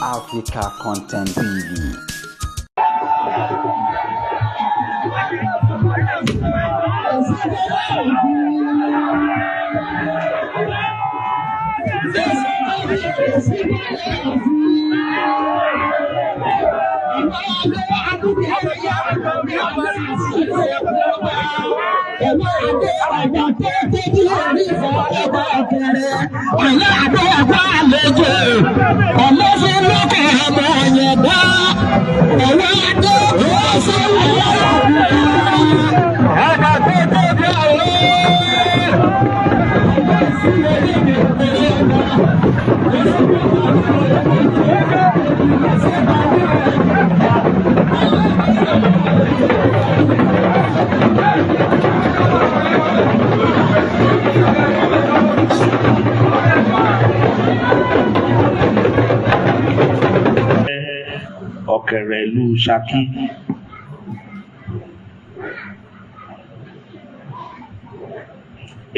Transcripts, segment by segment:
Africa Content TV. Ọ̀kẹ̀rẹ̀ ìlú Ṣakí.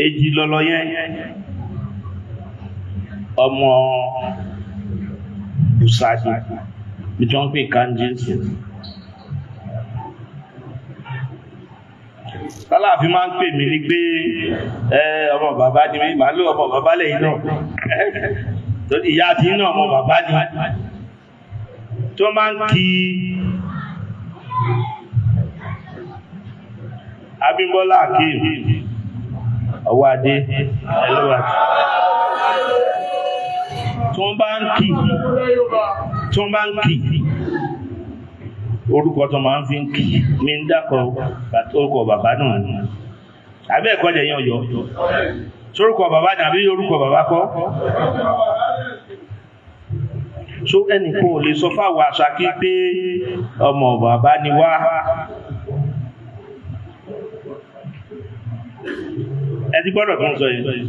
Èjì lọlọ yẹn ọmọ Bùsàdì bí tí wọ́n ń pè Kanji sí. Aláàfin máa ń pè mí ní pé ọmọ bàbá ni mí, màá lé ọmọ bàbá lẹ́yìn náà. Torí ìyá àti iná ọmọ bàbá ni tí wọ́n máa ń kí Abímbọ́lá Akeem Ọwọ́adé ẹlọ́wàtí tí wọ́n bá ń kí tí wọ́n bá ń kí orúkọ tó máa ń fi ń kí mi ń dákọ̀ orúkọ bàbá náà ni àbí ẹ̀kọ́ jẹ̀ yẹn ọ̀yọ́ sórúkọ bàbá ni àbí orúkọ bàbá kọ́ so ẹnìkan ò lè sọ fáwọn Ṣakí pé ọmọ bàbá ni wá. Ẹ ti gbọ́dọ̀ tó ń sọ yìí.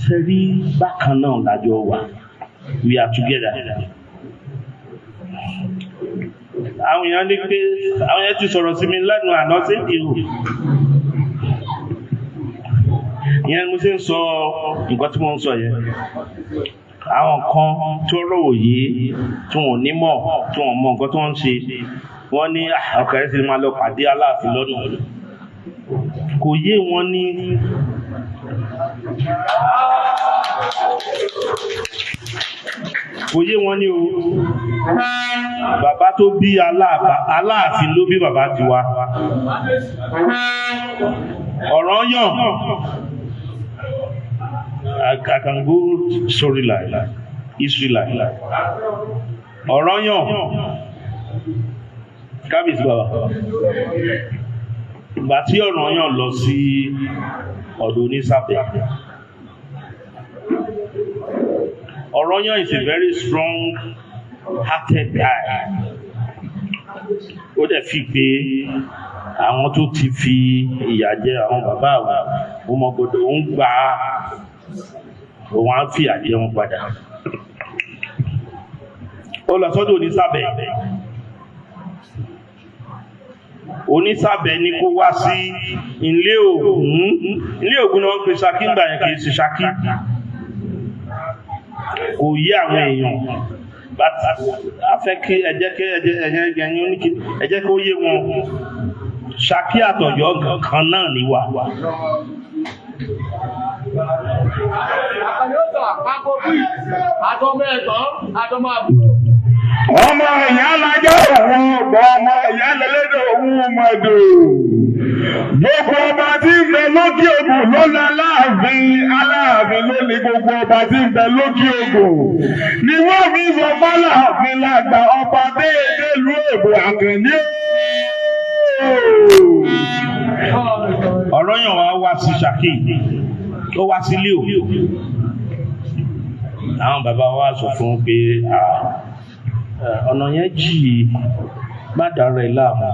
Ṣe rí bákan náà lájọ wà, we are together. Àwọn èèyàn ní pé àwọn èèyàn ti sọ̀rọ̀ sí mi lẹ́nu àná sí ìhù. Ìyẹn ni mo ṣe ń sọ nǹkan tí mo ń sọ yẹn. Àwọn kan tó rò òye tí wọn ò ní mọ̀ tí wọn mọ nǹkan tó ń ṣe, wọ́n ní Ọ̀kẹ́rẹ́ ti máa lọ pàdé Aláàfin lọ́nà. Kò yé wọn ní. Kò yé wọn ní o. Bàbá tó bí Aláàfin ló bí bàbá tiwa. Ọ̀rànyàn. I can go storyline, history line. Ọ̀rànyàn. Kábíyèsí bàbá. Ìgbà tí Ọ̀rànyàn lọ sí ọ̀dọ̀ Onísàbẹ̀. Ọ̀rànyàn is a very strong hearted guy. Ó dẹ̀ fi pé àwọn tó ti fi ìyà jẹ àwọn bàbá àwọn ọmọ gbọdọ̀ ń gbà á, òun á fi àjẹ wọn padà. Ó lọ sọ́dọ̀ Onísàbẹ̀. Onísàbẹ̀ ni kó wá sí ilé Ògún. Ilé Ògún ni wọ́n ń pe Ṣakí ńgbà yẹn, kì í ṣe Ṣakí. Kò yé àwọn èèyàn. A fẹ́ kí ẹ jẹ́ kí ẹ jẹ́ kó yé wọn. Ṣakí àtọ̀yọ́ kan náà ni wà. Ọmọ ìyá lajẹ́ òun ọ̀gbọ́n, ọmọ ìyá lẹ́lẹ́dẹ̀ òun mọ̀dò. Gbogbo ọba tí ń bẹ lókè Ògùn ló ní Aláàfin, Aláàfin ló ní gbogbo ọba tí ń bẹ lókè Ògùn. Ni wọ́n fi sọ fáláàfin lágbà ọba déédéé lu Èbò Àkànní. Ọ̀rànyàn wa wá sí Ṣakí, ó wá sílé o. Àwọn bàbá wa sọ fún un pé ọ̀nà yẹn jì, má dára ẹ láàmú,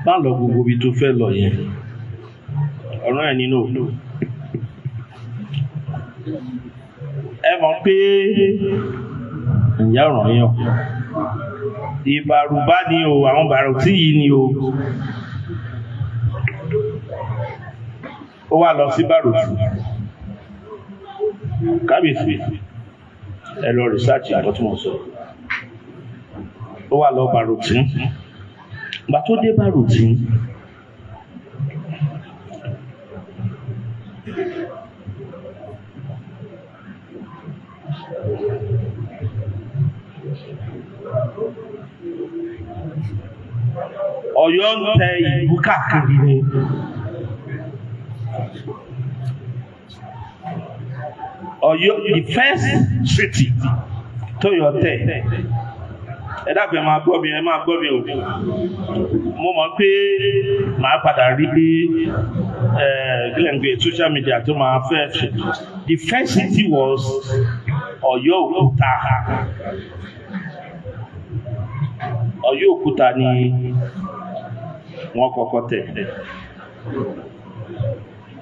má lọ gbogbo ibi tó fẹ́ lọ yẹn. Ọ̀rànyàn nínú. Ẹ mọ̀ pé ìyá Ọ̀rànyàn Ìbàrùbá ni o, àwọn bàrùtí yìí ni o. Ó wá lọ sí Bàrùtù. Kábíyèsí. Ẹ lọ research nǹkan tí mo sọ. Ó wà lọ Bàrùtìn. Ìgbà tó dé Bàrùtìn, Ọ̀yọ́ ń tẹ ìlú káàkiri ni. Ọ̀yọ́, the first city tó yọ tẹ̀. Ẹ dákun, ẹ máa gbọ́ mi, ẹ máa gbọ́ mi o. Mo mọ̀ pé màá padà rí bí kílẹ̀ ń gbé social media tó máa fẹ́ ṣe. The first city was Ọ̀yọ́ Òkúta. Ọ̀yọ́ Òkúta ni wọ́n kọ́kọ́ tẹ̀.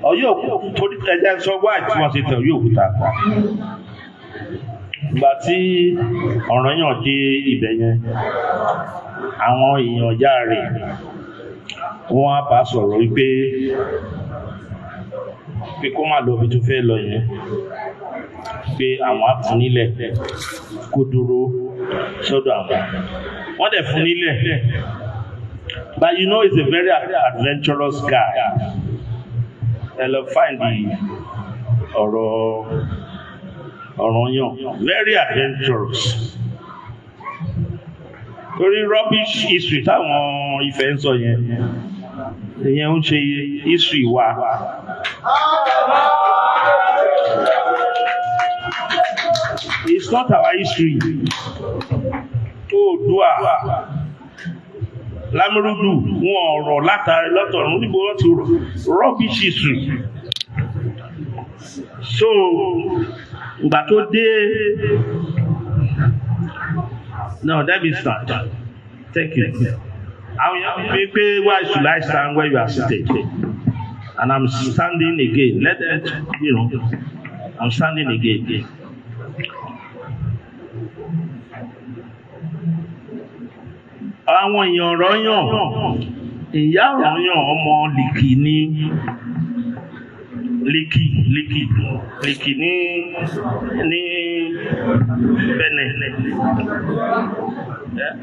Ọ̀yọ́ Òkúta, torí ẹjẹ́ sọ wáì tí wọ́n ṣe tẹ̀ Ọ̀yọ́ Òkúta. Ìgbà tí Ọ̀rànyàn dé ibẹ̀ yẹn, àwọn èèyàn ìyá rẹ̀ wọ́n á bá sọ̀rọ̀ wípé pé kó má lọ ibi tó fẹ́ lọ yẹn, pé àwọn á fún nílẹ̀ kó dúró sọ́dọ̀ àwọn. Wọ́n dẹ̀ fún nílẹ̀. But you know, he's a very adventurous guy. Ẹ lọ find the ọ̀rọ̀ Ọ̀rànyàn, very adventurous. Torí rubbish history táwọn Ifẹ̀ ń sọ yẹn, ìyẹn ń ṣe history wa. It's not our history. Oòduà Lámúrúdù, wọn ọ̀rọ̀ látàrí lọ́tọ̀ọ̀run, níbo wọ́n ti rọ̀? Rubbish history. So ìgbà tó dé, no, let me start. Thank you. Àwọn èèyàn fi pé, "Why should I stand where you are seated?" And I'm standing again. Let them, I'm standing again. Àwọn èèyàn Ọ̀rànyàn, ìyá Ọ̀rànyàn, ọmọ Lìkì ní Lìkì, Lìkì, Lìkì ní Benin. Yeah.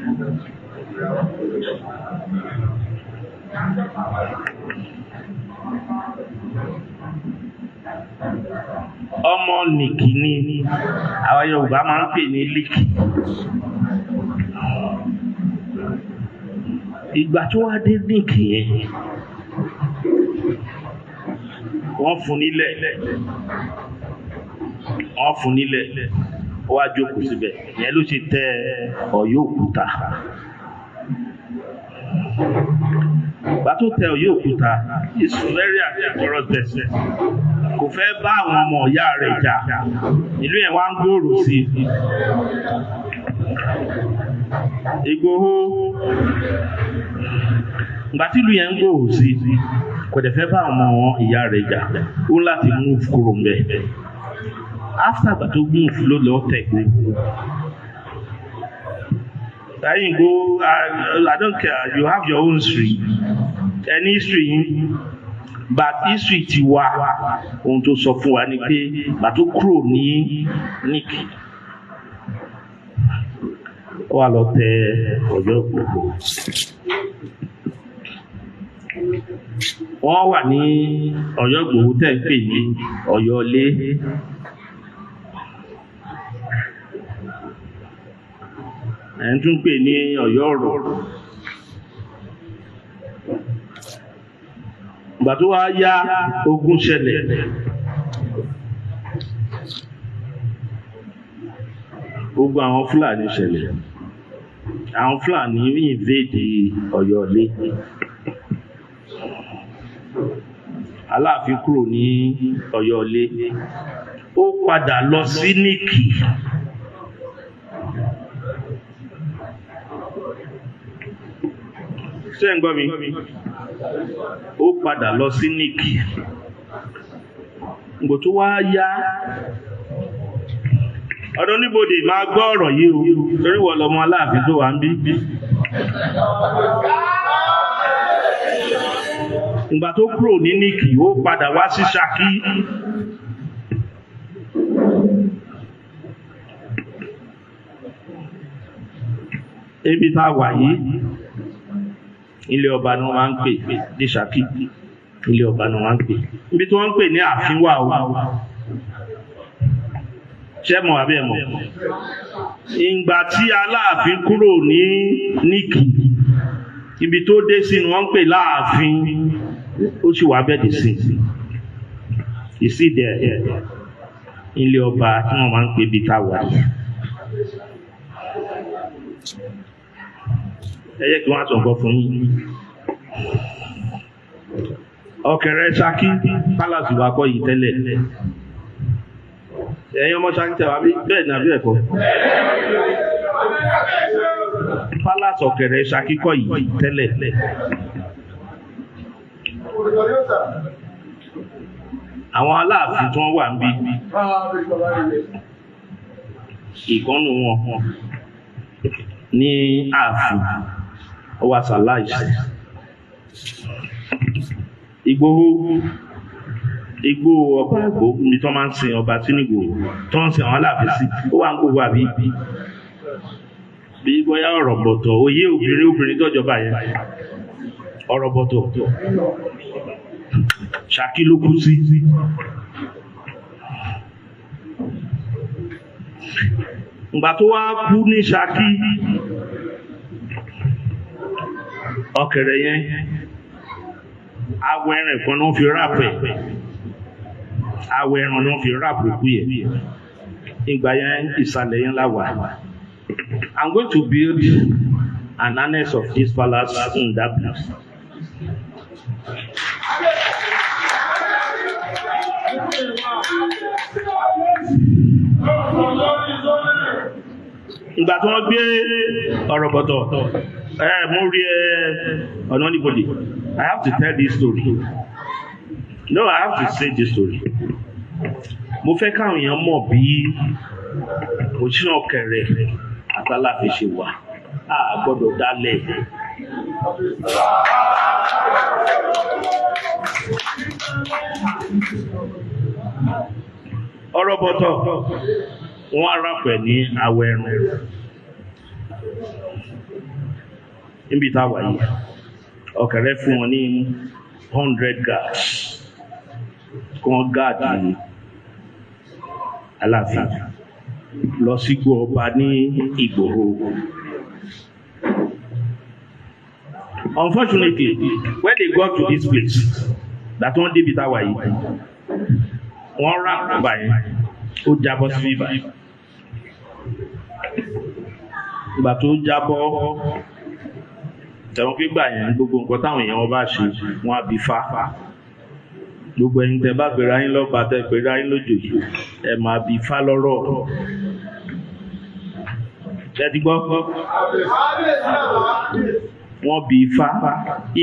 Ọmọ Nìkì ni àwọn Yorùbá máa ń pè ní Líkì. Ìgbà tó wá dé Nìkì yẹn, wọ́n fún nílẹ̀, wọ́n fún nílẹ̀, ó wá jókòó síbẹ̀. Ìyẹn ló ṣe tẹ Ọ̀yọ́ Òkúta. Ìgbà tó tẹ Ọ̀yọ́ Òkúta, is very adventurous person. Kò fẹ́ bá àwọn ọmọ ìyá rẹ̀ jà. Ìlú yẹn wá ń gbòòrò sí i. Ìgbòho, ìgbà tí ìlú yẹn ń gbòòrò sí i, kò dẹ̀ fẹ́ bá àwọn ọmọ ìyá rẹ̀ jà, ó ní láti move kúrò ńbẹ̀. After ìgbà tó move ló lọ tẹ̀ Ìgbòho. Ẹ̀yin Ìgbòho, I don't care, you have your own history, any history yín, but history ti wa, ohun tó sọ fún wa ni pé ìgbà tó kúrò ní Nìkì, ó wá lọ tẹ Ọ̀yọ́ Ìgbòho. Wọ́n wà ní Ọ̀yọ́ Ìgbòho tẹ́ ń pè ní Ọ̀yọ́ Ilé. Ẹ̀ ń tún pè ní Ọ̀yọ́ Ọ̀rọ̀. Ìgbà tó wá yá, ogun ṣẹlẹ̀. Ogun àwọn Fúlàní ṣẹlẹ̀. Àwọn Fúlàní invade Ọ̀yọ́ Ilé. Aláàfin kúrò ní Ọ̀yọ́ Ilé, ó padà lọ sí Nìkì. Ṣé ń gbọ́ mi? Ó padà lọ sí Nìkì. Ìgbò tó wá yá, ọdún oníbodè, máa gbọ́ ọ̀rọ̀ yìí o, torí wọ́n lọmọ Aláàfin tó wà ń bí. Ìgbà tó kúrò ní Nìkì, ó padà wá sí Ṣakí. Ibi tá a wà yìí, ilé ọba ni wọ́n máa ń pè ní Ṣakí. Ilé ọba ni wọ́n máa ń pè. Ibi tí wọ́n ń pè ní ààfin wà o. Ṣé mọ̀ àbí ẹ̀ mọ̀? Ìgbà tí Aláàfin kúrò ní Níkì, ibi tó dé sí ni wọ́n ń pè láàfin, ó sì wà bẹ́ẹ̀ dì sí. Ìsídẹ̀ ilé ọba tí wọ́n máa ń pè ibi tá a wà yìí. Ẹ jẹ́ kí wọ́n á sọ nǹkan fún yín. Ọ̀kẹ́rẹ́ Ṣakí palace wa kọ́ yìí tẹ́lẹ̀. Ẹ̀yin ọmọ Ṣakí tẹ̀ wá bí bẹ́ẹ̀ ni àbí ẹ̀kọ́? Palace Ọ̀kẹ́rẹ́ Ṣakí kọ́ yìí tẹ́lẹ̀. Àwọn Aláàfin tí wọ́n wà níbí, ìkànnù wọn ní ààfin ó wá ṣaláìsí. Ìgbòho, igbó ọba Ìgbò, níbi tí wọ́n máa ń sin ọba sí nígbòho, tí wọ́n ń sin àwọn Aláàfin sí, ó wà ń gbòho àbí? Bí bóyá ọ̀rọ̀ bọ̀tọ̀, òye obìnrin obìnrin tọ́jọba yẹn, ọ̀rọ̀ bọ̀tọ̀. Ṣakí ló kú sí. Ìgbà tó wá kú ní Ṣakí, ọ̀kẹ́rẹ́ yẹn, awọ ẹran kan ló ń fi ráàpù ẹ̀. Awọ ẹran ló ń fi ráàpù òkú yẹn. Ìgbà yẹn, ìsàlẹ̀ yẹn la wà. I'm going to build an annex of this palace in that place. Ìgbà tí wọ́n gbé ọ̀rọ̀ bọ̀tọ̀, ẹ mo rí ẹ ọ̀nà níbodè. I have to tell this story. No, I have to say this story. Mo fẹ́ káwọn èèyàn mọ̀ bí òṣìṣẹ́ Ọ̀kẹ́rẹ́ àtàláfin ṣe wà. A gbọ́dọ̀ dálẹ̀. Ọ̀rọ̀ bọ̀tọ̀, wọ́n arápẹ̀ ní awọ ẹran. Níbi tá a wà yìí, Ọ̀kẹ́rẹ́ fún wọn ní 100 guards kí wọ́n gáàdì Aláàfin lọ sígbó ọba ní Ìgbòho. Unfortunately, when they got to this place, that wọ́n débi tá a wà yìí, wọ́n rà ọba yẹn, ó jábọ́ sí ibà. Ìgbà tó jábọ́, tẹ̀wọ́n pígbà yẹn gbogbo nǹkan táwọn èèyàn wọn bá ṣe, wọ́n á bí fá. Gbogbo ẹ̀yin tẹ́ bá pera yín lọ́ba, tẹ́ pera yín lójoyè, ẹ máa bí fá lọ́rọ̀. Ṣé ti gbọ́? Wọ́n bí ifá.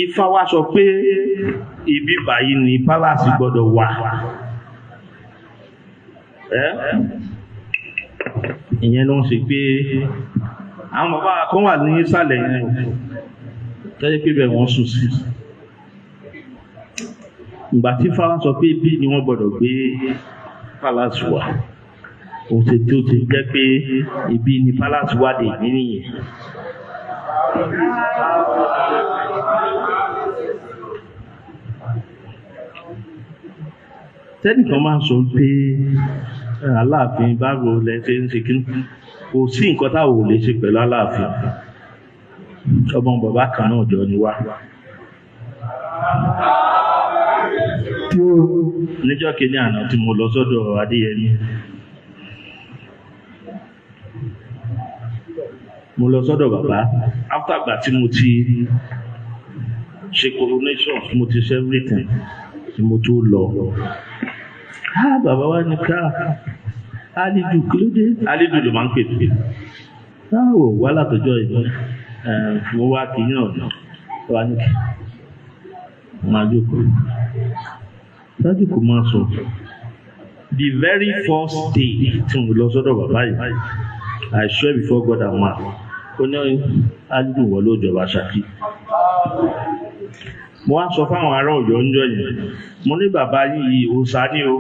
Ifá wá sọ pé ibi báyìí ni palace gbọ́dọ̀ wà. Ìyẹn ló ń ṣe pé àwọn bàbá kan wà ní ìsàlẹ̀ yẹn o, tẹ́lẹ̀ pé bẹ́ẹ̀ wọ́n sùn sí. Ìgbà tí Ifá wá sọ pé bí ni wọ́n gbọ́dọ̀ gbé palace wà, ó ti tó ti jẹ́ pé ibi ni palace wà dé ní nìyẹn. Tẹ́nìkan máa ń sọ pé Aláàfin báwo lẹ ṣe ń ṣe kí, kò sí nǹkan táwọn ò lè ṣe pẹ̀lú Aláàfin. Ọmọ bàbá kan náà jọ ni wá. Níjọ́ kìíní àná tí mo lọ sọ́dọ̀ Adéyẹmí, mo lọ sọ́dọ̀ bàbá after ìgbà tí mo ti ṣe coronation, mo ti ṣe everything tí mo tó lọ. Ah, bàbá wa ní ká Alidu, kí ló dé? Alidu ló máa ń pè mí. Báwo wá látọjọ́ ìlú? Mo wá kí yín ọ̀dọ̀. Wá ní kí máa jókòó. Dájú kò máa sọ. The very first day tí mo lọ sọ́dọ̀ bàbá yìí, I swear before God and man, ó ní Alidu wọ ló jọba Ṣakí. Mo wá sọ fáwọn ará Ọ̀yọ́ ńjọ́ yẹn, mo ní bàbá yìí òòṣà ni o.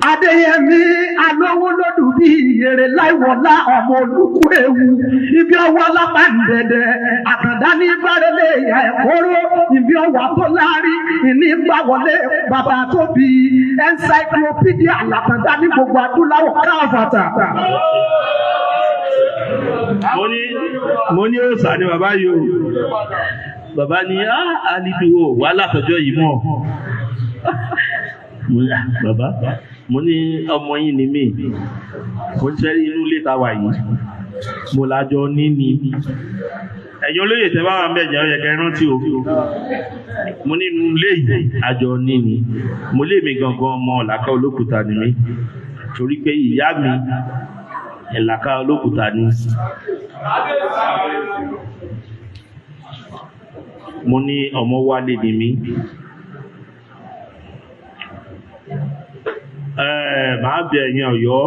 Adéyẹmí alówólódù bí ìyèrè láìwọlá ọmọ olùkú ewu ibi ọwọ́ lápá ń dẹ̀dẹ̀ àtàndá ní bárẹ̀lẹ̀ ìyá ẹ̀kọ́rọ́ ibi ọwọ́ tó láárí ìní gbàwọlé bàbá tó bí encyclopedia làtàndá ní gbogbo adúláwọ̀ káfàtà. Mo ní òòsà ni bàbá yìí o. Bàbá ní Alidu o wà látọjọ́ yìí mọ̀. Mo ní, "Ah, bàbá, mo ní ọmọ yín ni mí. Mo ń sẹ́rí inú ilé ta wà yìí. Mo lájọ ní ni. Ẹ̀yin olóyè tẹ́ bá wà ń bẹ̀ jẹ́ ó yẹ kẹ́ ẹ rántí o. Mo ní inú ilé yìí àjọ ní ni. Mo lé mi gangan ọmọ Ọ̀làkà Olókùta ni mí. Torí pé ìyá mi Ìlàkà Olókùta ni. Mo ní ọmọ Wálé ni mí. Màá bẹ ẹ̀yin Ọ̀yọ́,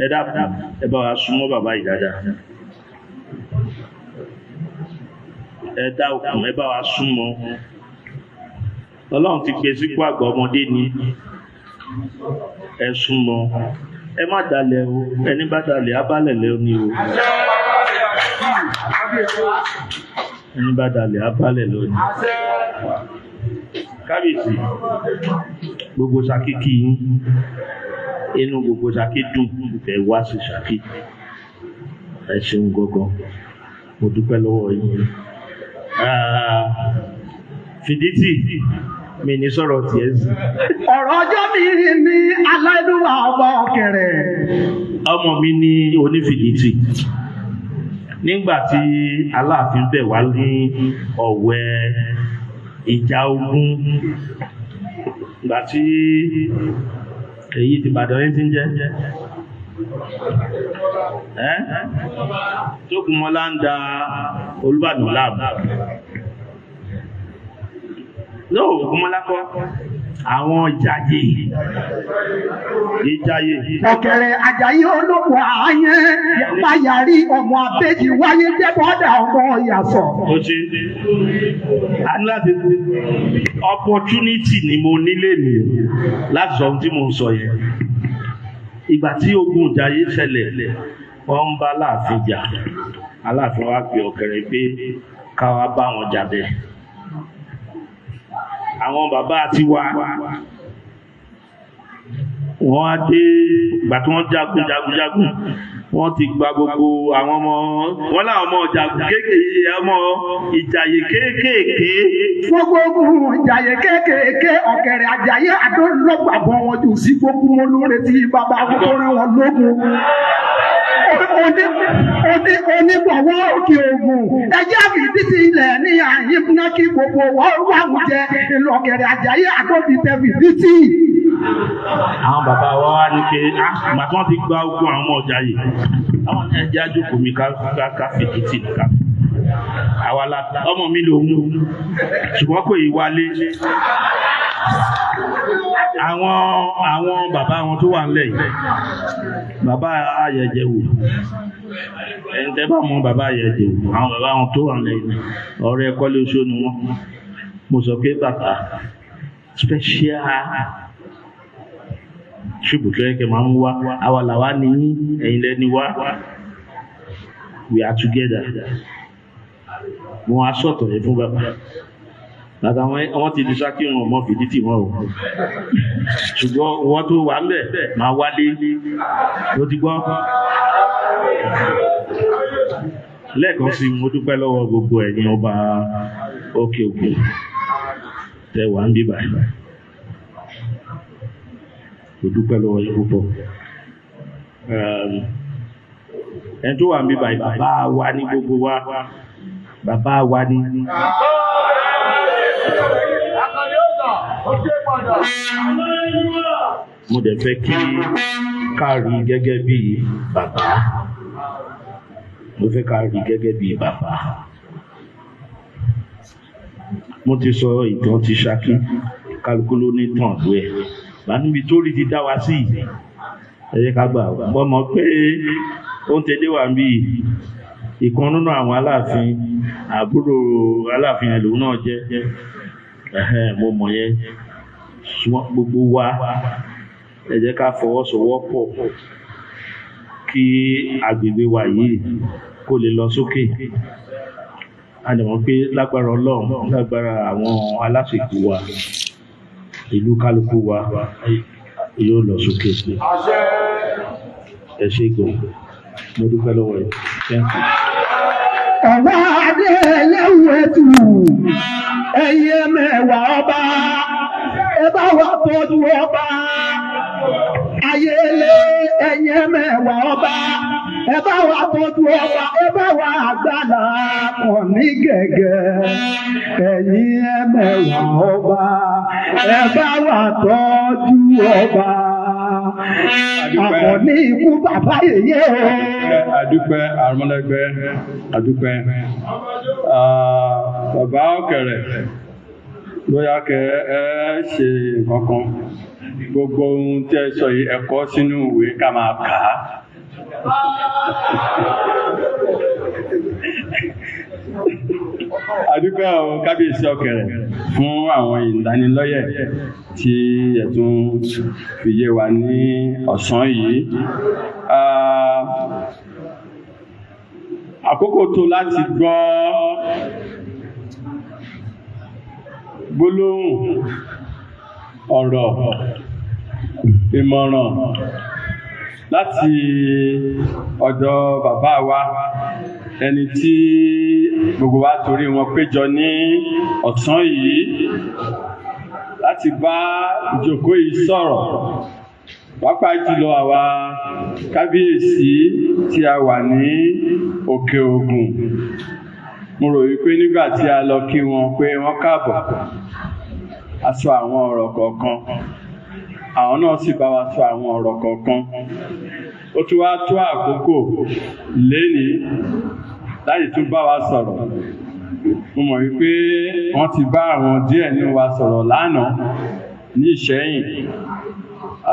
ẹ dákun, ẹ bá wa súnmọ́ bàbá yìí dáadáa. Ẹ dákun, ẹ bá wa súnmọ́. Ọlọ́run ti gbé sípò àgbà ọmọdé ni. Ẹ súnmọ́. Ẹ má dalẹ̀ o, ẹni bá dalẹ̀ á bálẹ̀ lẹ́ ni o. Ẹni bá dalẹ̀ á bálẹ̀ lọ ni. Kábíyèsí, gbogbo Ṣakí kí yín, inú gbogbo Ṣakí dùn tẹ́ wá sí Ṣakí. Ẹ ṣeun gangan, mo dúpẹ́ lọ́wọ́ yín. Fìdítì, mi ní sọ̀rọ̀ tiẹ̀ sí. Ọ̀rọ̀ ọjọ́ mi ní aláìlúwà ọba ọ̀kẹ̀rẹ̀. Ọmọ mi ní onífìdítì. Nígbà tí Aláàfin bẹ̀ wá ní ọ̀wẹ́ ìjà ogun, ìgbà tí èyí ti Ìbàdàn yín ti ń jẹ́ Tókunmọ́lá ń da Olúbàdàn láàmú. No, Ògúnmọ́lá kọ́, àwọn Ìjàyè. Ìjàyè. Ọ̀kẹ̀rẹ̀ Àjàyí olóko ààyè yàpáyàrí ọmọ àbẹ́jì wáyé jẹ́bọ́dà ọmọ ìyàsọ̀. Ó ṣe a ní láti opportunity ni mo nílé mi láti sọ ohun tí mo ń sọ yẹn. Ìgbà tí ogun Ìjàyè ṣẹlẹ̀, wọ́n ń bá Aláàfin jà. Aláàfin wa pe Ọ̀kẹ̀rẹ̀ pé káwa bá wọn jà bẹ́ẹ̀. Àwọn bàbá tiwa wọ́n á dé ìgbà tí wọ́n jagun jagun jagun, wọ́n ti gba gbogbo àwọn ọmọ wọn láwọn ọmọ jagun kéékèèké, ọmọ Ìjàyè kéékèèké. Gbogbo ogun Ìjàyè kéékèèké, Ọ̀kẹ̀rẹ̀ Àjàyí àdólọ́gbàbọ̀ wọn jù sí gbogbo wọn lóore tí bàbá wọn tó rán wọn lógun. Onígbọ̀wọ́ òkè ògùn ẹjẹ́ àfìdítì ilẹ̀ ní àyíká kí gbogbo wọn wà wọ́n jẹ ìlú Ọ̀kẹ̀rẹ̀ Àjàyí àdóbìtẹ̀ fìdítì. Àwọn bàbá wa wá ní pé ìgbà tí wọ́n ti gba ogun àwọn ọmọ Ìjàyè, àwọn ní ẹjẹ́ àjòkò mi ká fìdítì ká. Àwa la ọmọ mi lòun, ṣùgbọ́n kò yí wálé. Àwọn bàbá wọn tó wà nílẹ̀ yìí, bàbá Ayẹ̀jẹ̀wò, ẹni tẹ́ bá mọ bàbá Ayẹ̀jẹ̀wò, àwọn bàbá wọn tó wà nílẹ̀ yìí, ọ̀rẹ́ Kọ́lé Oṣó ni wọ́n. Mo sọ pé bàbá special ṣùgbọ́n tó yẹ kẹ́ máa ń wá, àwa làwa ní ẹ̀yin lẹ́ni wá, we are together. Wọ́n á sọ̀tọ̀ yẹn fún bàbá. Bàtà wọn ti di Ṣakí wọn mọ fìdítì wọn o. Ṣùgbọ́n wọ́n tó wà ńbẹ̀ máa wálé. Ló ti gbọ́. Lẹ́ẹ̀kan sí mo dúpẹ́ lọ́wọ́ gbogbo ẹ̀yin ọba òkè òkun tẹ wà ń bíbà. Mo dúpẹ́ lọ́wọ́ yín púpọ̀. Ẹni tó wà ń bíbà bàbá wa ní gbogbo wa. Bàbá wa ní. Mo dẹ̀ fẹ́ kí ká rí gẹ́gẹ́ bí bàbá. Mo fẹ́ ká rí gẹ́gẹ́ bí bàbá. Mo ti sọ ìtàn ti Ṣakí, kálukú ló ní tàn ló ẹ̀. Bá níbi tó rí ti dá wa sí, ẹ jẹ́ ká gbà wá. Mo mọ̀ pé ó ń tẹ̀lé wa bí ìkan nínú àwọn Aláàfin, àbúrò Aláàfin ẹ̀ lòun náà jẹ́. Mo mọ̀ yẹn. Ṣùgbọ́n gbogbo wa Ẹ jẹ́ ká fọwọ́sowọ́pọ̀ kí agbègbè wa yìí kó lè lọ sókè. A lè mọ̀ pé lágbára Ọlọ́run, lágbára àwọn aláṣekù wa, ìlú kálukú wa yóò lọ sókè. Ẹ ṣé gan, mo dúpẹ́ lọ́wọ́ yín. Thank you. Ọ̀wá adé ẹlẹ́wù ẹ̀tù, ẹ̀yẹ mẹ́wàá ọba, ẹ bá wa tọ́jú ọba. Ayélé, ẹ̀yẹ mẹ́wàá ọba, ẹ bá wa tọ́jú ọba, ẹ bá wa àgbàlá kàn ní gẹ̀gẹ̀. Ẹ̀yin mẹ́wàá ọba, ẹ bá wa tọ́jú ọba. Àkànní ikú bàbá yèyé o. Adúpẹ́ àrùmọ́lẹ́gbẹ́, adúpẹ́. Bàbá Ọ̀kẹ̀rẹ̀, bóyá kẹ ẹ ṣe nǹkan kan. Gbogbo ohun tí ẹ sọ yìí, ẹ kọ sínú ìwé ká máa kà á. Adúpẹ́ o, Kábíyèsí Ọ̀kẹ̀rẹ̀, fún àwọn ìlanilọ́yẹ̀ tí ẹ tún fi yé wa ní ọ̀sán yìí. Àkókò tó láti gbọ́ gbólóhùn ọ̀rọ̀ ìmọ̀ràn láti ọ̀dọ̀ bàbá wa, ẹni tí gbogbo wa torí wọn péjọ ní ọ̀sán yìí láti bá ìjókòó yìí sọ̀rọ̀, pàápàá jùlọ àwa kábíyèsí tí a wà ní Òkè Ògùn. Mo rò wípé nígbà tí a lọ kí wọn pé wọ́n káàbọ̀, a sọ àwọn ọ̀rọ̀ kọ̀ọ̀kan, àwọn náà sì bá wa sọ àwọn ọ̀rọ̀ kọ̀ọ̀kan. Ó tún wá tó àkókò lénìí láti tún bá wa sọ̀rọ̀. Mo mọ̀ wípé wọ́n ti bá àwọn díẹ̀ nínú wa sọ̀rọ̀ lánàá ní Ìṣẹ́yìn.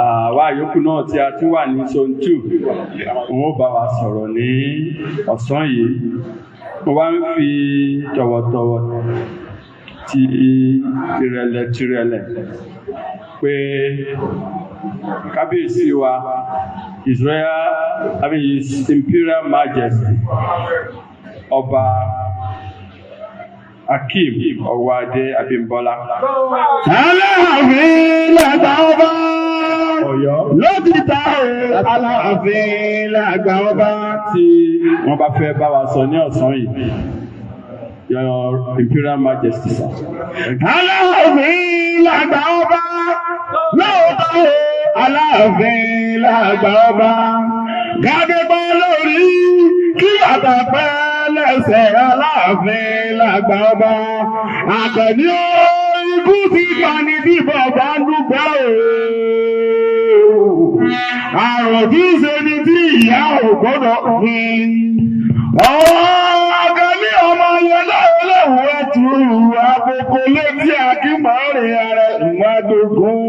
Àwa yòókù náà tí a tún wà ní zone 2, wọ́n ó bá wa sọ̀rọ̀ ní ọ̀sán yìí. Mo wá ń fi tọ̀wọ̀tọ̀wọ̀ ti tìrẹ̀lẹ̀ tìrẹ̀lẹ̀ pé Kábíyèsí wa, His Royal, I mean His Imperial Majesty, Ọba Akeem Ọwọ́adé Abímbọ́lá. Aláàfin làgbà ọba. Ọ̀yọ́. Lótìtà o, Aláàfin làgbà ọba. Tí wọ́n bá fẹ́ bá wa sọ ní ọ̀sán yìí, Your Imperial Majesty, sir. Aláàfin làgbà ọba. Lóòótọ́ o, Aláàfin làgbà ọba. Gàdégbọ́ lórí kí bàtà pẹ́ lẹ́sẹ̀, Aláàfin làgbà ọba. Àkànní o, ikú ti pani bí bàbá ń dúpẹ́ o. Àrùn tí ń ṣe ni tí ìyá ò gbọ́dọ̀ fún. Ọ̀rọ̀ Àkànní ọmọ yẹn lọ́wọ́ ẹ̀tù àkókò létí akímọ̀rin ara ìwádógún.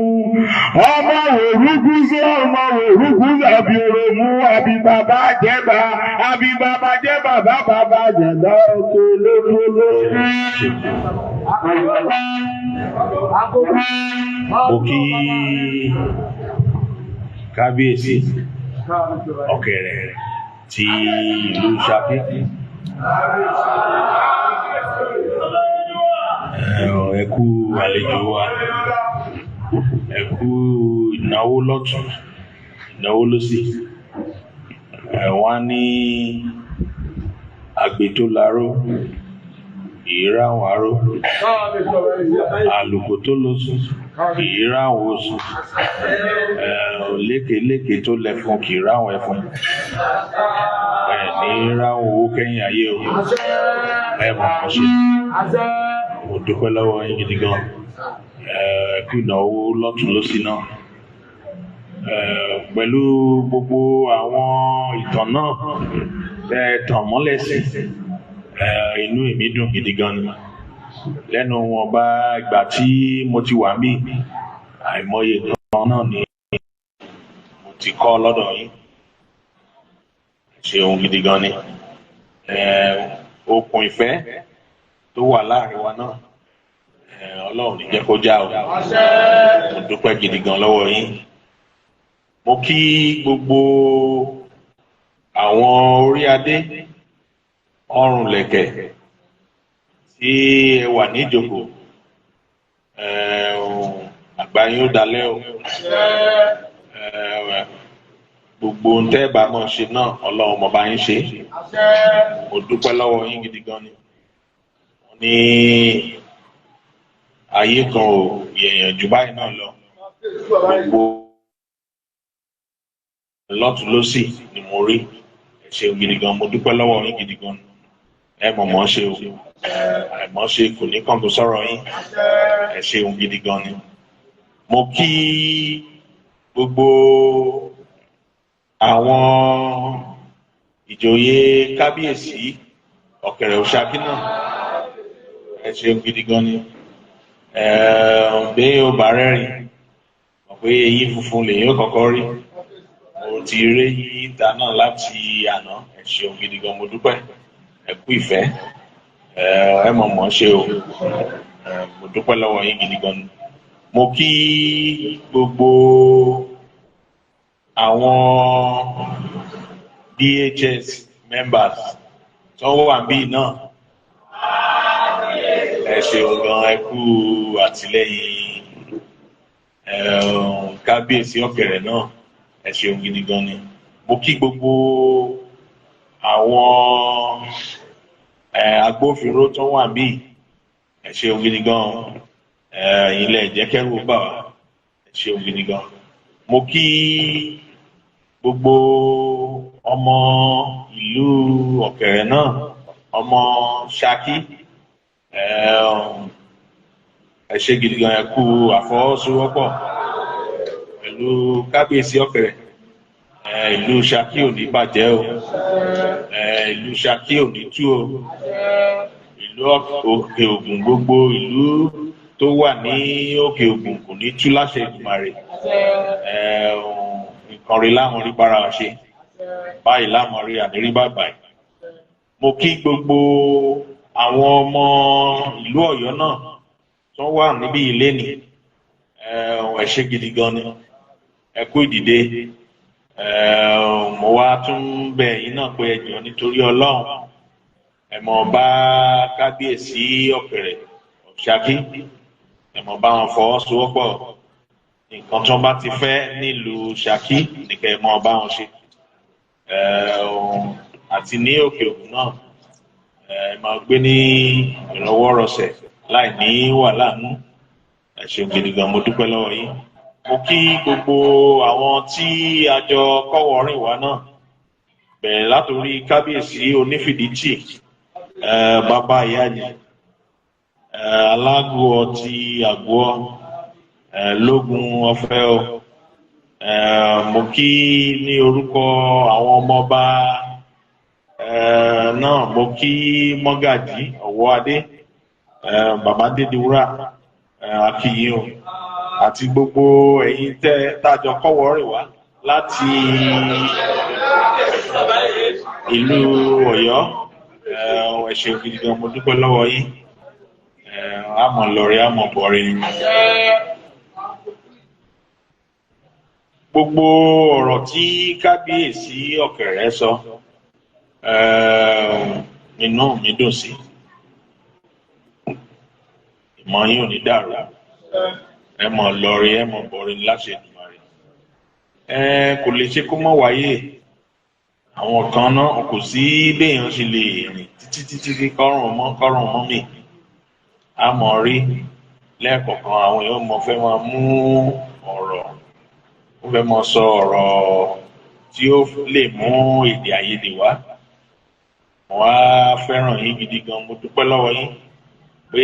Ọmọ òrùkúsọ, ọmọ òrùkúsọ àbí oromú àbí bàbá jẹ́bà àbí bàbá jẹ́ bàbá bàbá jẹ̀dá oko lókòló. Mo kí Kábíyèsí Ọ̀kẹ̀rẹ̀ ti ìlú Ṣakí. Ẹ kú àlejò wa, ẹ kú ìnáwó lọ́tún, ìnáwó lósì. Wọ́n ní àgbè tó laró, ìráhùn aró, àlùkò tó lóṣù, ìráhùn oṣù, lékeléke tó lẹ́fun kì í ráhùn ẹfun. Ẹ ní ráhùn owó kẹ́yìn ayé o. Ẹ mọ̀ kàn ṣe. Mo dúpẹ́ lọ́wọ́ yín gidi gan. Ẹ kú ìnáwó lọ́tún lósì náà. Pẹ̀lú gbogbo àwọn ìtàn náà ẹ tàn mọ́lẹ̀ sí, inú èmi dùn gidi gan ni. Lẹ́nu wọn bá ìgbà tí mo ti wà níbí, àìmọye nǹkan náà ni mo ti kọ́ lọ́dọ̀ yín. Ṣeun gidi gan ni. Okùn ìfẹ́ tó wà láàrin wa náà, Ọlọ́run ní jẹ́ kó já o. Mo dúpẹ́ gidi gan lọ́wọ́ yín. Mo kí gbogbo àwọn orí adé ọrùn lẹ̀kẹ̀ tí ẹ wà níjókòó. Àgbà yín ó dalẹ́ o. Gbogbo ohun tẹ́ ẹ bá mọ̀ ṣe náà, Ọlọ́run mọ̀ bá yín ṣe. Mo dúpẹ́ lọ́wọ́ yín gidi gan ni. Wọ́n ní ayé kan ò yẹ̀yàn jù báyìí náà lọ. Gbogbo lọ́tún lọ́sì ni mo rí. Ẹ ṣeun gidi gan, mo dúpẹ́ lọ́wọ́ yín gidi gan. Ẹ mọ̀ mọ́ ṣe o, àìmọ́ ṣe kò ní kàn tó sọ̀rọ̀ yín. Ẹ ṣeun gidi gan ni. Mo kí gbogbo àwọn ìjòyè kábíyèsí Ọ̀kẹ̀rẹ̀ Òṣàkí náà. Ẹ ṣeun gidi gan ni. Bí ó bá rẹ́rìn mọ̀ pé eyín funfun lèyìn ó kọ́kọ́ rí. Mo ti rí ìta náà láti àná. Ẹ ṣeun gidi gan, mo dúpẹ́. Ẹ kú ìfẹ́. Ẹ mọ̀ mọ̀ ṣe o. Mo dúpẹ́ lọ́wọ́ yín gidi gan ni. Mo kí gbogbo àwọn DHS members tó wà níbí náà. Ẹ ṣeun gan, ẹ kú àtìlẹ́yìn kábíyèsí Ọ̀kẹ̀rẹ̀ náà. Ẹ ṣeun gidi gan ni. Mo kí gbogbo àwọn agbófinró tó wà níbí. Ẹ ṣeun gidi gan. Ilẹ̀ ìjẹ́kẹ́rù bà wá. Ẹ ṣeun gidi gan. Mo kí gbogbo ọmọ ìlú Ọ̀kẹ̀rẹ̀ náà, ọmọ Ṣakí. Ẹ ṣe gidi gan, ẹ kú àfọwọ́sowọ́pọ̀ pẹ̀lú kábíyèsí Ọ̀kẹ̀rẹ̀. Ìlú Ṣakí ò ní bàjẹ́ o. Ìlú Ṣakí ò ní tú o. Ìlú Òkè Ògùn, gbogbo ìlú tó wà ní Òkè Ògùn kò ní tú láṣẹ Èdùmàrè. Nǹkan rí láwọn rí bára wa ṣe báyìí, láwọn rí ànírí báyìí. Mo kí gbogbo àwọn ọmọ ìlú Ọ̀yọ́ náà tó wà níbí ilé ni. Ẹ ṣé gidi gan ni, ẹ kú ìdìde. Mo wá tún bẹ̀ yín náà pé ẹ jọ̀ọ́ nítorí Ọlọ́run, ẹ mọ̀ bá kábíyèsí Ọ̀kẹ̀rẹ̀ Ṣakí, ẹ mọ̀ bá wọn fọwọ́sowọ́pọ̀. Nǹkan tí wọ́n bá ti fẹ́ nílùú Ṣakí nìkẹ́ ẹ mọ̀ bá wọn ṣe. Àti ní Òkè Ògùn náà, ẹ máa gbé ní ìrọwọ́rọsẹ̀ láì ní wàhálà nú. Ẹ ṣeun gidi gan, mo dúpẹ́ lọ́wọ́ yín. Mo kí gbogbo àwọn tí a jọ kọ́wọ́ rìn wá náà, bẹ̀rẹ̀ látòrí kábíyèsí onífìdítì, bàbá ìyáàjì, alágùọ ti àgùọ, lógun ọ̀fẹ́ o. Mo kí ní orúkọ àwọn ọmọọba náà, mo kí mọ́gàjí ọ̀wọ́ adé, bàbá dédiwúrà, akíyìn o, àti gbogbo ẹ̀yin tẹ́ tájọ kọ́wọ́ rìn wá láti ìlú Ọ̀yọ́. Ẹ ṣeun gidi gan, mo dúpẹ́ lọ́wọ́ yín. Àmọ̀ lọ́rẹ́, àmọ̀ bọ̀rẹ́. Gbogbo ọ̀rọ̀ tí kábíyèsí Ọ̀kẹ̀rẹ̀ sọ, inú mi dùn sí. Ìmọ̀ yín ò ní dàrú. Ẹ mọ̀ lọ́rẹ́, ẹ mọ̀ bọ̀rẹ́ láṣẹ Èdùmàrè. Kò lè ṣe kó mọ̀ wáyé. Àwọn kan náà kò sí béèyàn ṣe lè rìn títí títí kọ́rùn mọ́ mi. A mọ̀ rí lẹ́ẹ̀kọ̀kan àwọn èèyàn mọ̀ fẹ́ máa mú ọ̀rọ̀, ó fẹ́ máa sọ ọ̀rọ̀ tí ó lè mú èdè àìyedè wá. Mo wá fẹ́ràn yín gidi gan, mo dúpẹ́ lọ́wọ́ yín pé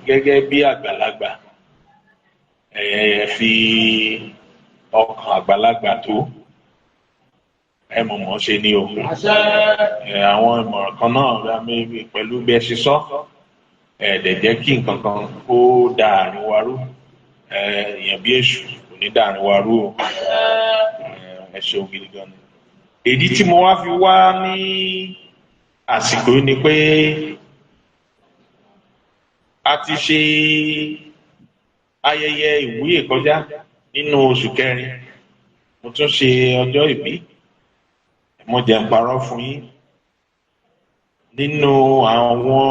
gẹ́gẹ́ bí àgbàlagbà, ẹ fi ọkàn àgbàlagbà tó ẹ mọ̀ mọ̀ ṣe ni o. Àwọn ìmọ̀ràn kan náà pẹ̀lú bí ẹ ṣe sọ, ẹ dẹ̀ jẹ́ kí nǹkan kan kó da àárín wa rú. Èèyàn bí èṣù kò ní da àárín wa rú o. Ẹ ṣeun gidi gan ni. Èdí tí mo wá fi wá ní àsìkò yìí ni pé a ti ṣe ayẹyẹ ìwúyè kọjá nínú oṣù kẹrin. Mo tún ṣe ọjọ́ ìbí. Mo jẹ́ ń parọ́ fún yín. Nínú àwọn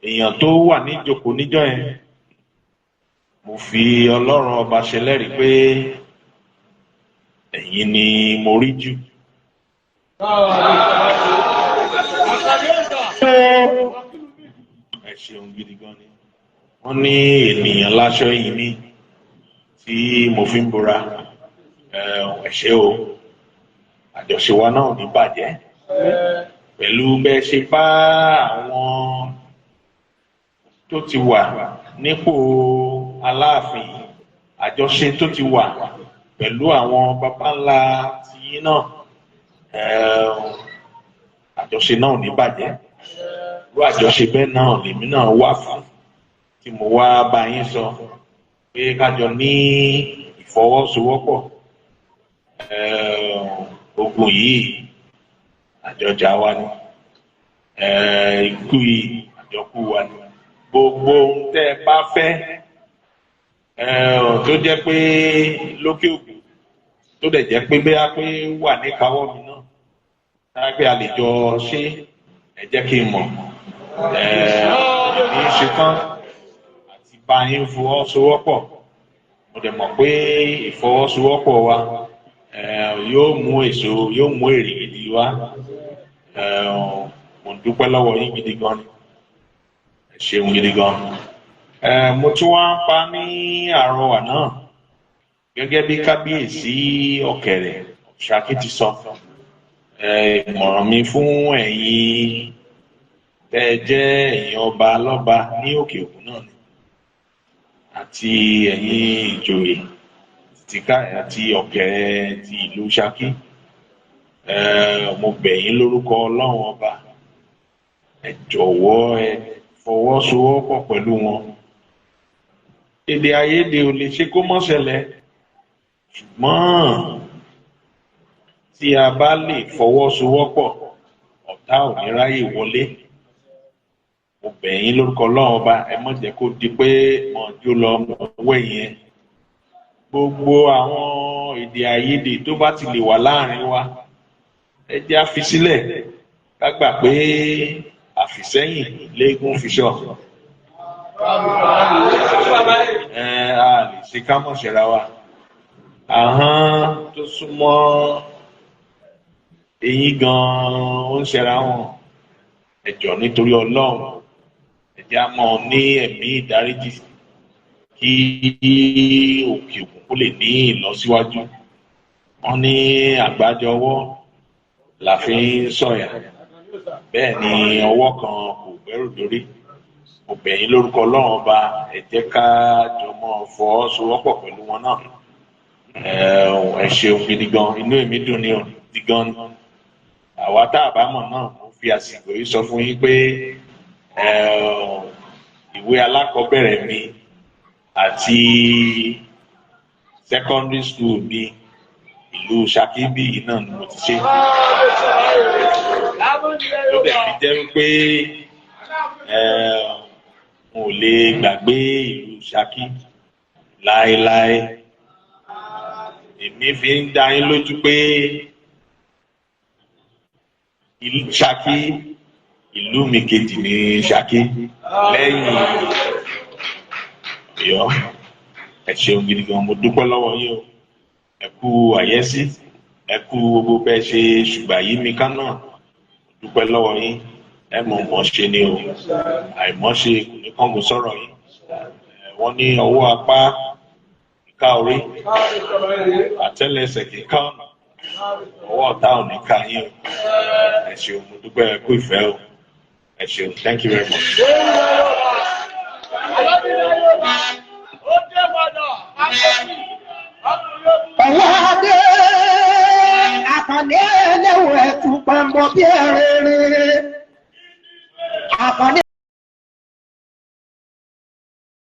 èèyàn tó wà níjókòó níjọ́ yẹn, mo fi Ọlọ́run ọba ṣẹlẹ́rìí pé ẹ̀yin ni mo rí jù. Ẹ ṣeun gidi gan ni. Wọ́n ní ènìyàn láṣọ yìí mi tí mo fi ń bora. Ẹ ṣé o, àjọṣe wa náà ò ní bàjẹ́. Pẹ̀lú bẹ́ẹ̀ ṣe bá àwọn tó ti wà nípò Aláàfin, àjọṣe tó ti wà pẹ̀lú àwọn baba ńlá tiyín náà, àjọṣe náà ò ní bàjẹ́. Irú àjọṣe bẹ́ẹ̀ náà lèmi náà wà fún, tí mo wá bá yín sọ pé kájọ ní ìfọwọ́sowọ́pọ̀. Ogun yìí àjọjà wa ni, ikú yìí àjọkú wa ni. Gbogbo ohun tẹ́ ẹ bá fẹ́ tó jẹ́ pé lókè òkun, tó dẹ̀ jẹ́ pé bóyá pé wà ní káwọ́ mi náà, táyà pé a lè jọ ṣe, ẹ jẹ́ kí n mọ̀. Èmi ṣetán àti bá yín fọwọ́sowọ́pọ̀. Mo dẹ̀ mọ̀ pé ìfọwọ́sowọ́pọ̀ wa yóò mú èso, yóò mú èrè gidi wá. Mo dúpẹ́ lọ́wọ́ yín gidi gan ni, ẹ ṣeun gidi gan. Mo tún wá ń pa ní àrọwà náà gẹ́gẹ́ bí kábíyèsí Ọ̀kẹ̀rẹ̀ Ṣakí ti sọ. Ìmọ̀ràn mi fún ẹ̀yin tẹ́ ẹ jẹ́ ẹ̀yin ọba lọ́ba ní òkè òkun náà ni, àti ẹ̀yin ìjòyè tìka àti Ọ̀kẹ̀rẹ̀ ti ìlú Ṣakí, mo bẹ̀ yín lórúkọ Ọlọ́run ọba, ẹ jọ̀wọ́ ẹ fọwọ́sowọ́pọ̀ pẹ̀lú wọn. Èdè àìyedè ò lè ṣe kó mọ́ ṣẹlẹ̀, ṣùgbọ́n tí a bá lè fọwọ́sowọ́pọ̀, ọ̀tá ò ní ráyè wọlé. Mo bẹ̀ yín lórúkọ Ọlọ́run ọba, ẹ má jẹ́ kó di pé mọ̀ jó lọ mọ̀ wẹ̀yìn ẹ. Gbogbo àwọn èdè àìyedè tó bá ti lè wà láàrin wa, ẹ jẹ́ á fi sílẹ̀, ká gbà pé àfìsẹ́yìn léegun fi ṣọ. Ẹ a lè ṣe ká mọ̀ ṣẹra wa. Ahọ́n tó súnmọ́ eyín gan-an ó ń ṣẹra wọn. Ẹ jọ̀ọ́ nítorí Ọlọ́run, ẹ jẹ́ á mọ̀ ní ẹ̀mí ìdáríjì kí òkè òkun kó lè ní ìlọsíwájú. Wọ́n ní àgbájọ ọwọ́ la fi ń sọ̀yà, bẹ́ẹ̀ ni ọwọ́ kan kò gbẹ́rù dórí. Mo bẹ̀ yín lórúkọ Ọlọ́run ọba, ẹ jẹ́ ká jọ mọ́ fọwọ́sowọ́pọ̀ pẹ̀lú wọn náà. Ẹ ṣeun gidi gan, inú èmi dùn ní gidi gan ni. Àwa tá a bá mọ̀ náà, mo fi àsìkò yìí sọ fún yín pé ìwé alákọ̀ọ́bẹ̀rẹ̀ mi àti secondary school mi, ìlú Ṣakí bí yìí náà ni mo ti ṣe. Tó dẹ̀ fi jẹ́ wípé n ò lè gbàgbé ìlú Ṣakí láéláé. Èmi fi ń dá yín lójú pé ìlú Ṣakí, ìlú mi kejì ní Ṣakí lẹ́yìn Ọ̀yọ́. Ẹ ṣeun gidi gan, mo dúpẹ́ lọ́wọ́ yín o. Ẹ kú àyẹ́sí, ẹ kú gbogbo bẹ́ẹ̀ ṣe ṣùgbà yí mi ká náà. Mo dúpẹ́ lọ́wọ́ yín. Ẹ mọ̀ mọ̀ ṣe ni o, àìmọ̀ ṣe kò ní kángun sọ̀rọ̀ yín. Wọ́n ní ọwọ́ apá ìka orí, àtẹ́lẹsẹ̀ kì í ká ọ̀nà, ọwọ́ ọ̀tá ò ní ká yín o. Ẹ ṣeun, mo dúpẹ́, ẹ kú ìfẹ́ o. Ẹ ṣeun, thank you very much. Ọ̀wádé àkànní ẹlẹ́wọ̀ ẹ̀tù pàmbọ̀ bí ẹ̀rẹ̀rẹ̀. Àkànní.